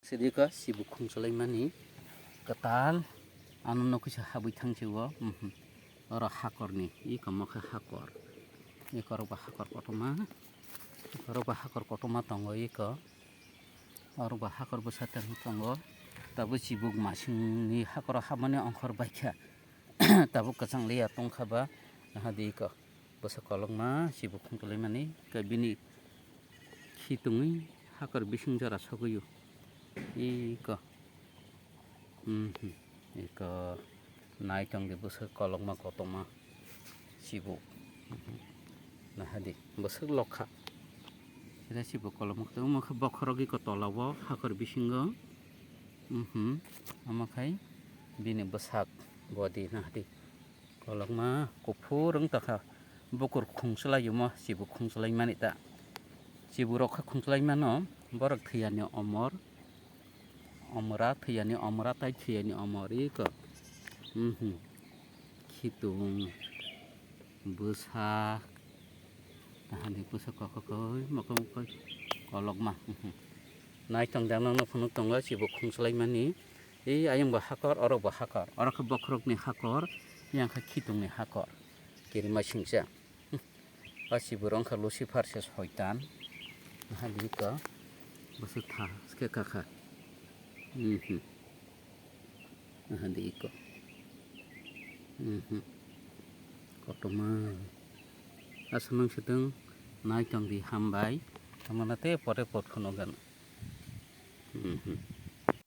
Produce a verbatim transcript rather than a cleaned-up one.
Sidi ko sibu khungchalaimani kwtal, ano nokisa habwi thangsi o, mhm. Oro hakorni, iko mokhe hakor. Iko oro bo hakor kotorma, iko oro bo hakor kotorma tongo iko. Oro bo hakor bwsa tang tongo. Tabuk chibuk masingni hakoro habmani ongkhor baikha. Tabuk kwchang liya tongkha ba, nahadi iko. Bwsa kolokma sibu khungtwlaimani, khe bini khitungwi hakor bising jora sogwi o. Iko. Mhm. Iko. Naitong di bwsa kolokma kotorma sibu. Mhm. Nahadi bwsa lokha. Sida sibu kolokma kotorma khe bokhorok iko tola o hakor bisingo. Mhm. Omo khai bini bwsak body nahadi. Kolokma kuphur wng tongkha, bukur khungchwlai omo, sibu khungchwlai mani ta. Sibu rok khe khungchwlai mano, borok thwiyani omor, omora thwiyani omora tai thwiyani omor iko. Mhm. Khitung, bwsa, Ahadi bwsa kokokoi mokol mokol kolokma. Mhm. Naitong jang nokno phunuk tongo, sibu khungchwlai mani. Ei ayang bo hakor, oro bo hakor. Oro khe bokhorokni hakor, yang khe khitungni hakor. Kirima singcha. Hmm. O sibu rok wngkha Lucifer se soitan. Ahadi ko bwswk tha se kakha. Mhm. Aha di iko. Mhm. Kotorma. Aswk nang sitwng naitong di hambai. Hamana te pore pot phunukgwno. Mhm.